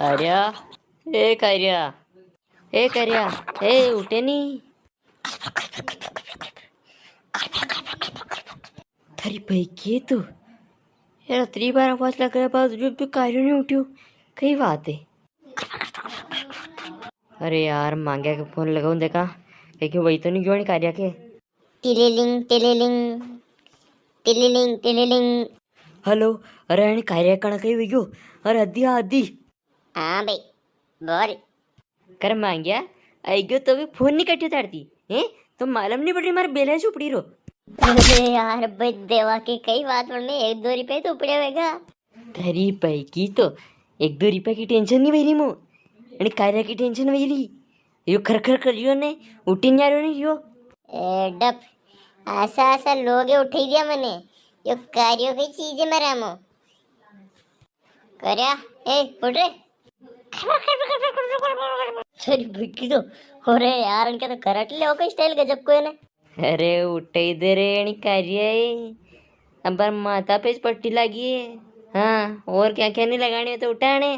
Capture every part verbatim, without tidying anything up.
कार्या, ए कार्या, ए कार्या, ए उठे नी। थारी भाई के तू यार, अतरी बार आवाज लगाया बाद जो भी कार्यो नी उठ्यो, कई बात है? अरे यार, मांग्या के फोन लगाऊं देखा, कई के वई तो नी गयो नी कार्या के। टिलिलिंग, टिलिलिंग, टिलिलिंग, टिलिलिंग। हेलो, अरे अणी कार्या कणा कई वई गयो? अरे अद्दी, आ अद्दी। हाँ भाई, बोल। कर मांग्या, आई गयो तो भी फोन नी कट्यो तारती, हैं? तो मालूम नी पड़ री मारे बैलेंस उपड़ी रो। अरे यार, भाई देवा के कई बात, पण में एक दो रुपया तो उपड़्या होगा। थारी भाई की तो एक दो रुपया की टेंशन नी वई री मो, अणी कार्या की टेंशन वई री। यो खर खर कर रियो ने, उठी नी आ रियो ने यो। ए डप, आसा आसा लोग उठाई दिया मने। यो कार्यो की चीज है मारा मो। कार्या, ए, उठ रे। थारी भाई की तो, अरे यार, इनका तो करट ले हो कोई स्टाइल गजब को है ना। अरे उठाई दे रे, अणी कार्या है। अबार माथा पे पट्टी लागी है। हाँ, और क्या क्या नी लगाणी है तो उठाणे।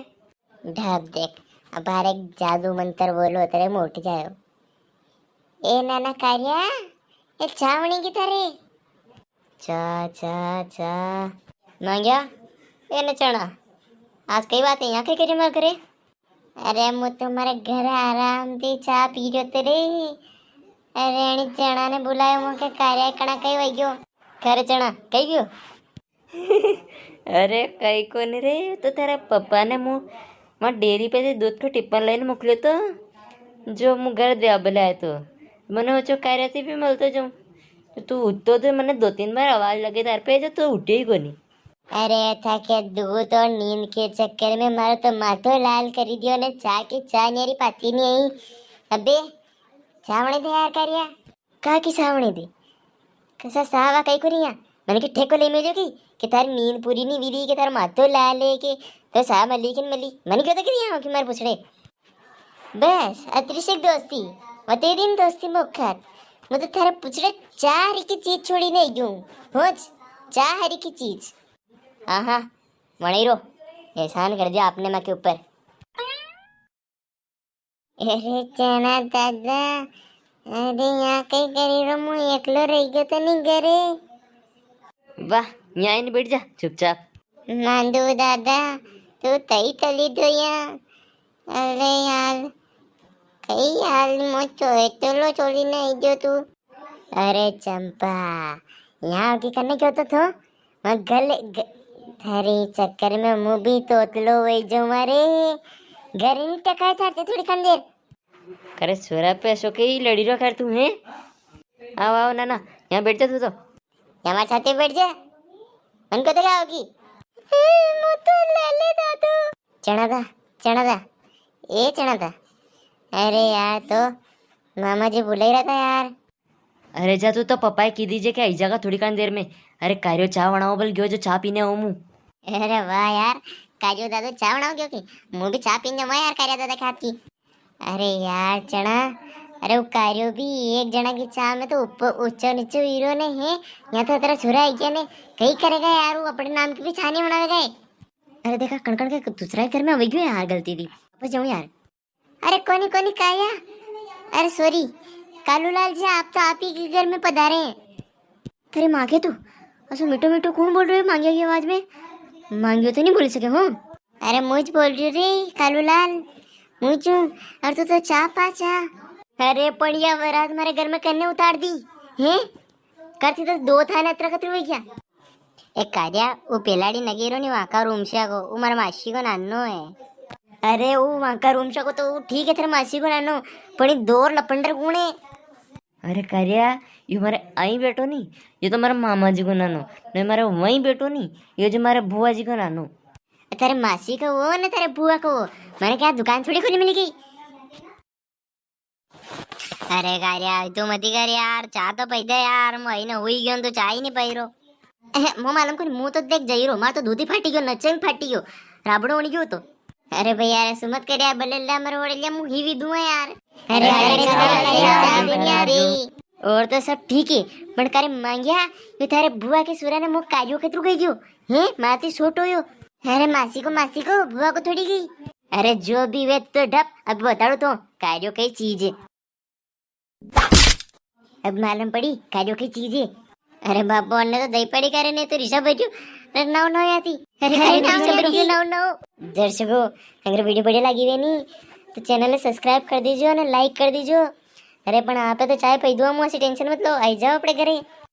ढाब देख, अबार एक जादू मंत्र बोलो, तेरे में उठ जायो। ए नाना कार्या, ए चावणी की थारे। चा, चा, चा। मांग्या, ए ने चणा, आज कई बात है, यहाँ कई करी मार करे? अरे, मु तो मारे घर आराम थी चा पी रह्यो तो रे। अरे, अणी चणा ने बुलायो, मु के कार्या कणा कई वई गयो। करे चणा, कई गयो? अरे, कई कोनी रे, तो तेरा पापा ने मु मां डेयरी पे से दूध को टिप्पण लेने मोकल्यो तो, जो मु घर दे अब लायो तो। मने सोचो कार्या से भी मिलतो जाऊं। तो तू उठतो तो मने दो तीन बार आवाज लगे तार पे, जो तू उठे ही कोनी। अरे, थाके दूध और नींद के चक्कर में मारो तो माथो लाल करी दियो ने, चा की चा न्यारी पाती नी आई। अबे, चावणे दे यार कार्या। का की सावणी दी? कसा सावा कई करिया? मने के ठेको ले मेल्यो की, के थारी नींद पूरी नी वीरी, के थारो माथो लाल है, के तो सा मली के नी मली? मने क्यों तो करिया हो कि मार पूछड़े? बस, अतरी सी दोस्ती, वते दिन दोस्ती मुखत। मु तो थारे पूछड़े चा हरी की चीज छोड़ी नी गयो। होच, चा हरी की चीज। हाँ, हाँ, वणी रो। एहसान कर दिया आपने मां के ऊपर। अरे चणा दादा, अरे यहाँ कई करी रो, मु एकलो रही गयो तो नी घरे? वाह, यहाँ ही बैठ जा चुपचाप। मांदू दादा, तू तई तली दो यहाँ। अरे यार, कई यार, मो चोए तोलो छोड़ी नी गयो तू। अरे चंपा, यहाँ की कने क्यों तो थो? मैं गल, ग-, थारे चक्कर में मु भी तोतलो वई जाऊं रे। घर नी टकाए थारते थोड़ी कन देर। करे सोरा पे ऐसो के ही लड़ी रो कर तू है? आओ, आओ नाना, यहाँ बैठ जा तू तो। यहाँ मारे छाती बैठ जा। मन को तो क्या होगी? मु तो ले ले दादू। चणा दा, चणा दा, ए चणा दा। अरे यार, तो मामा जी बुलाई रहा था यार। अरे जा, तू तो पप्पा ए की दीजे के आई जागा थोड़ी कान देर में। अरे कार्यो चा बनाओ बोल गयो, जो चा पीने आऊं मु। अरे वाह यार, कार्यो दादो चा बनाओ गयो कि? मु भी चा पीने जाऊं यार, कार्यो दादा के हाथ की। अरे यार चणा, अरे वो कार्यो भी एक जना की चा में तो ऊपर ऊंचो नीचो हीरो ने है। यहाँ तो तेरा छोरा है क्या ने? कई करेगा यार, वो अपने नाम की भी चा नी बनावेगा ये। अरे देखा, कण कण के दूसरा ही घर में वही गयो यार, गलती थी। वापस जाऊं यार। अरे कोनी कोनी काया, अरे सॉरी कालूलाल जी, आप तो आप ही के घर में पधारे हैं। अरे मांगे तू, असो मीठो मीठो कौन बोल रहे हो मांगिया की आवाज में? मांगियो तो नी बोल सके हो। अरे मुझ बोल रही रे कालूलाल, मुझ हूँ। अरे तू तो चा पा चा। अरे पड़िया वरात मारे घर में कन्ने उतार दी है? करती तो दो थाने अतरा कतरी हुई क्या? ए कार्या, वो पेलाड़ी नगेरो नी वांका रूमशा को, वो मारे मासी को नानो है। अरे, वो वांका रूमशा को तो ठीक है, थारे मासी को नानो, पण ई दो लपंडर कौन है? अरे कार्या, यो मारे आई बैठो नी, यो तो मारे मामा जी को नानो, ने मारे वही बैठो नी, यो जो मारे बुआ जी को नानो। थारे मासी को वो ने थारे बुआ को वो, मारे क्या दुकान थोड़ी खुली मिल गई? अरे कार्या, तू मती कर यार, चा तो पी दे यार, मु अई ने हुई गयो तो चा ही नी पी रो। मु मालूम कोनी, मु तो देख जई रो, मार तो दूध ही फाटी गयो, नचे ही फाटी गयो, राबड़ो होनी गयो तो। अरे भैया, अरे सुमत कर यार, बल्ले ला मर ओड़े लिया, मु ही भी दूं यार। अरे, अरे, अरे, चा, चा, चा, चा, चा, दुनिया रे। और तो सब ठीक है, पण करे मांगिया, यो थारे बुआ के सुरा ने मु कार्यो के तू गई गयो, हैं? माती छोटो यो। अरे मासी को, मासी को, बुआ को थोड़ी गई। अरे जो भी वे तो डप, अब बताड़ो तो, कार्यो कई चीज है। अब मालूम पड़ी, कार्यो कई चीज है। अरे बापू, अन्ने तो दही पड़ी करे ने तो ऋषभ बैठो। अरे नाव नाव याती। अरे अरे नाव नाव याती। नाव नाव। दर्शकों, अगर वीडियो बढ़िया लगी वे नी, तो चैनल ने सब्सक्राइब कर दीजो ने लाइक कर दीजो। अरे पण आपे तो चाय पी दूँ, मुझे टेंशन मत लो, आई जाओ अपने घरे।